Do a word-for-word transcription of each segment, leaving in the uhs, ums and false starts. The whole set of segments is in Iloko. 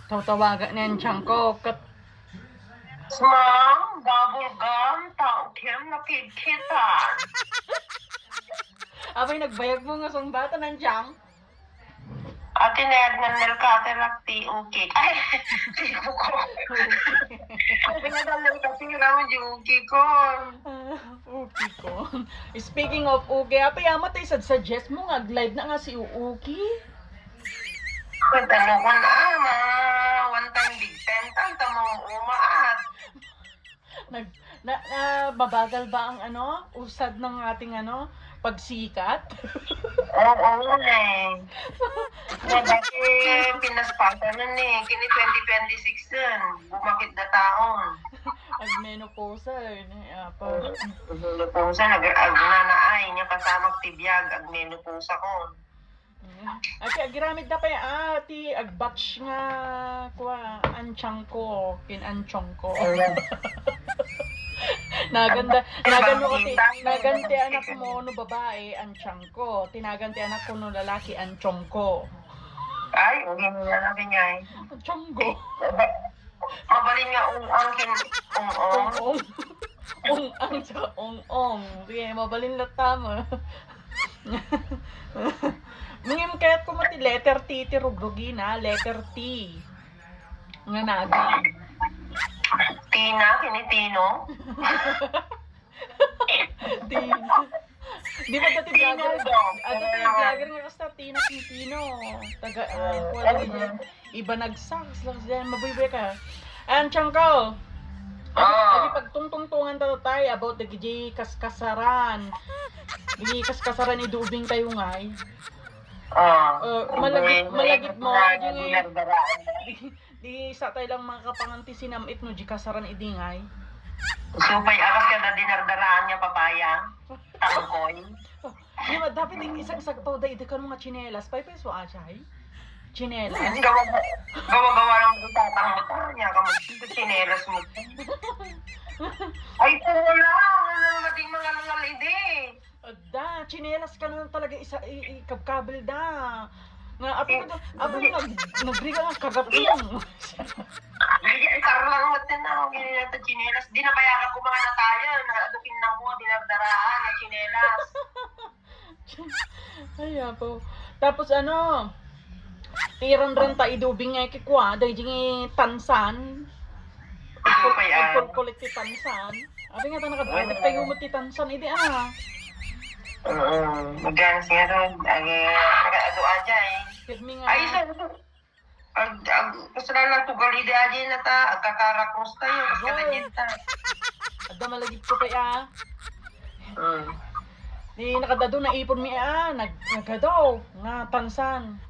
Tawtawagan ni Anchang ko. Kat- Ma'am, bubble gum, tao Kim, nakidkitan. Abay, nagbayag mo nga sungbatan, Anchang. Ati Ned, ngan nel ka, ati Rakti, ukik. Ay, ti ko ko. Ati Ned, ngan nel ka, ti naman di ukik ko. Ah, ukik ko. Speaking of ukik, apay, ama, tay sad-suggest mo nga ag-live na nga si Uuki? Kung ano ko na, ma, one time big ten, tan, tamang umaat. Nag-, na, na, mabagal ba ang ano, usad ng ating ano, pagsikat? Oo, oo, eh. Nga dati, pinaspasan nun eh. Kini twenty twenty-six yun. Bumakit na taon. Ag menopausa, eh. Apa? Menopausa, nag-, ag-, nanaay, niya kasama ti biag, ag menopausa ko. Ati, agiramid da pay, ah, ti agbatch nga, kua, anchang ko, kin anchong ko. Ayan. Naganda, nagano ko ti, nagan ti anak mo no babae, anchang ko. Tinagan ti anak ko no lalaki, anchong ko. Ay, uli mo na lang, Pinyay. Anchong ko. Mabalin nga ung-ang kin-, ung-ong. Ung-ong. Ung-ang tsaka ung-ong. Sige, mabalin latta mo. Ngem kayat ko met ti letter T, ti rugrugina, letter T. Nga naga. Tina, kini Tino? Tin-, di ba dati Tino vlogger? Daw. Ah, dati vlogger nga kasta, Tina Quintino. Taga, ah, kuwan, ano, iba nagsak, sak, diyan, mabuybay ka. And, Changko, agi, agi pagtungtungtungan tayo about dagiti kaskasaran. Dagiti kaskasaran ni Dubing tayo ngay. Ah, uh, malagip, malagip mo, nga, agi nga, di, di sa tayo lang makapangan ti sinam-it no, di kasaran idi ngay. Supay akas kada dinardaraan nga papaya. Tangkoy. Di ba, dapat isang-isang tao da, idi ka mga tsinelas, pay peso, ajay? Tsinelas? Gawa, gawa-gawa lang ang tatang mo, tanya ka mo, tsinelas mo. Ay, wala, wala, mating mga langal, idi. Adda, tsinelas ka na talaga isa, i-, ikabkabil da. Nga, apo ko da, apo ko nag-, nagriga nga kagaping. Ay, ay, karang mo din na, okay na ito, tsinelas. Di na bayagan ko mga natayan, na adukin na mo, dinardaraan, na tsinelas. Ay, apo. Tapos ano, tiran ran ta idubing nga ikikwa, dahil ding tansan. Ito pa yan. Ikul-, ikul-, kulit ti tansan. Abi nga, ta nakad-, ay, nagtayo mo ti tansan, idi, ah. Oo, maganas nga ron. Ag-, nakaado aja, eh. Pirmi nga. Ay, so, ag-, ag-, kasalanan ko gali di aja na ta, agkakarakos tayo, kas kadagit ta. Adda malagip ko pa, ah. Mm. Ni nakadado, naipon mi, ah, nag-, nagkadaw, nga tansan.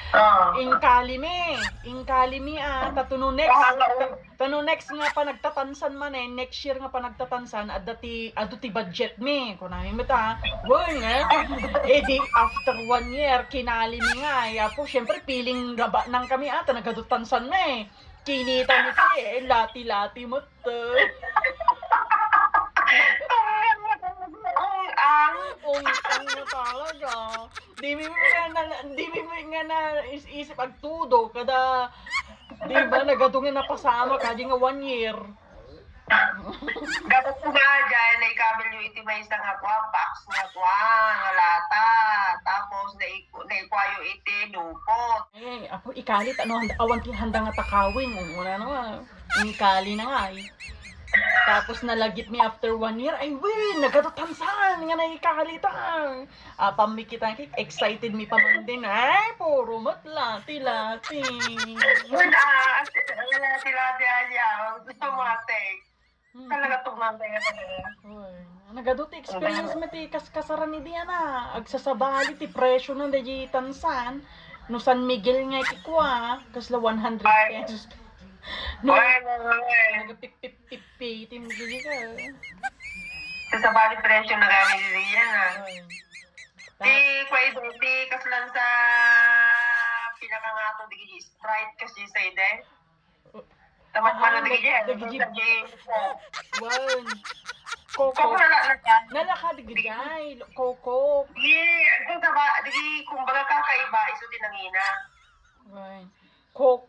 Ah. Inkali mi, inkali mi, ah, ta tuno next, ah, ta-, Tano next nga panagtatansan man, eh, next year nga panagtatansan, adda ti, adu ti budget mi. Kunami met, ah, well, nga. Eh, di, after one year, kinali mi nga. Ay, apo, syempre, piling gaba nang kami, ah, ta nagadu tansan mi. Kinita mi ti, eh, lati-lati met, eh. Ang, ang. Ang, ang na talaga. Di mi nga na, di mi nga na is-, isip agtudo, kada Di ba, nagadu nga napasamak, adi nga one year. Dapat ko ba, dyan, naikabil yu iti maysa nga kua, box nga kua, nga lata. Tapos, naiku-, naikuayo iti dupot. Eh, apo, ikalit, ano, handa-, awan ti handa nga takawin. Una na nga, ikali na nga, eh. Tapos, nalagip mi after one year, ay, win, nagadu tansan, nga naikalit, ah. Apam mi kita, excited mi pa man din. Ay, puro met lati-lati. Wala, lati-lati aja. Gusto mo, ate? Hmm. Talaga, tugnaw tayo talaga. Uy, nagadu ti experience mi ti kaskasaran idi, ana. Agsasabali ti presyo na di tansan. No San Miguel nga ikikua, kasla one hundred pesos. Ay. No, ay, ay, ay. Nagapipip-pip-pi, ti Miguel ka. Kasabali presyo na kami di yan, ah. Uy. Ti, ta- kuya, ti, kaslan sa pinakangato, di Sprite, kasi sa ide. Tamat man, ah, di, nag-, nag-, nag-, Wan. Coco. Coco na lang, na lang. Nalaka, di, di, ay, Coco. Di, ang taba, di, kumbaga, kakaiba, iso din ang ina. Wan. Coke,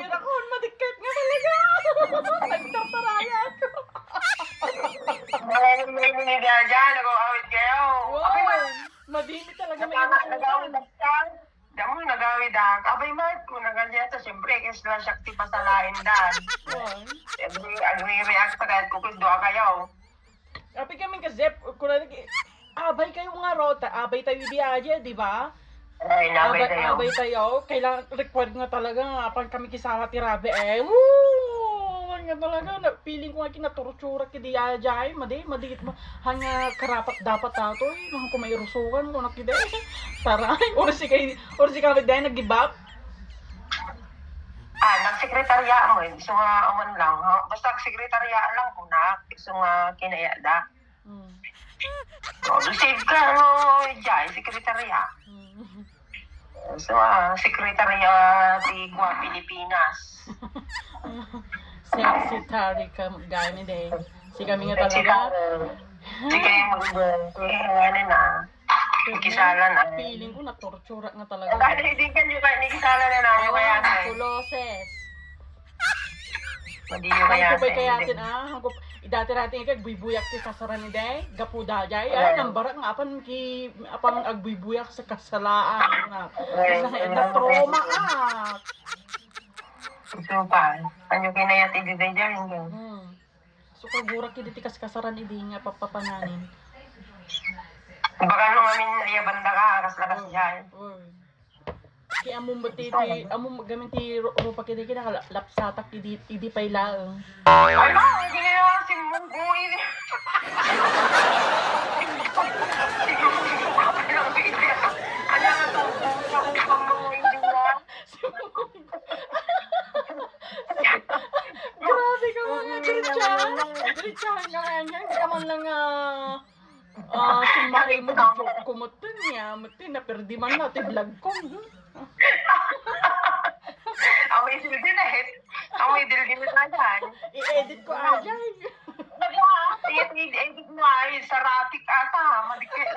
Irakon, madikket nga talaga. Nagtartarayak. Ay, may, may, may, dyan, nag-aawit kayo. Wow. Abay, ma- Madini talaga may Nag-aawit irakon. Ka? Damo, nag-aawit ka. Abay, Mark, kung nagalian sa, siyempre, kaya sila siya ti pasalain dan. Wow. Agri-, agri-react sa kahit kukis, dua kayo. Apay kami ka Zep, kuna lagi, abay kayo nga ro, ta-, abay tayo di aja, di ba? Ay, nabay Abay, tayo. Abay tayo. Kailangan required nga talaga nga apan kami kisala ti rabi, eh. Woo! Awan nga talaga, na, feeling ko nga kinatortura ki di aja, eh. Madi, madi, ma-, hanga karapat dapat ato, eh. Nang kumairusukan ko na kida, eh. Tara, or si kay, or si kami dahil nag-give up. Ah, nagsekretarya mo, eh. So nga, awan lang, ha? Basta sekretarya lang ko na, so nga, kinaya da. Mm. Oh, receive ka, ano, dyan, sekretarya. Mm. So, ah, sekretarya ti Gua Pilipinas. Sexy tari ka, gani de. Si kami nga Sexy talaga. Tari. Sige, mag-, eh, ano na. Kisalan, ah. Feeling ko, natortura nga talaga. Ang dali, hindi ka nyo kayo, hindi kisalan na namin, Awan, kaya, eh. Kuloses. Madi yung Ay, kaya, ko pa'y eh, kayatin, hindi. Ah. Hangko, idati-dati nga, agbuybuyakak ti kasaran ni Day. Gapu dayay. Ay, Ay. Nang barak nga, apan ki, apan agbuybuyakak sa kasalaan. Na, Ay, na, ay, na trauma, ay. Ah. Ito pa. Ano kinayat idi Day, Day, hindi. Hmm. So, kagurak idi ti kaskasaran idi nga papapananin. Baka no, amin, iya banda ka, kas lakas Oy, yan. Oy. Kaya among ba ti, ti, among gamin ti ru-, rupa kini kina kala-, lapsatak idi, idi pay laeng. Ay, ba, hindi na simbong ko, hindi. Ano nga to? Simbong ko. Grabe ka, mga diretsahan. Diretsahan ka kanya. Hindi ka man lang, ah, ah, sumari mo, joke ko mo, niya, mo, tin, naperdi man na, ti vlog ko. Amoy dildil, eh. Amoy dildil na yan. I-edit ko, ajay. Nag-a-, i-edit mo, ay, saratik ata. Madikit.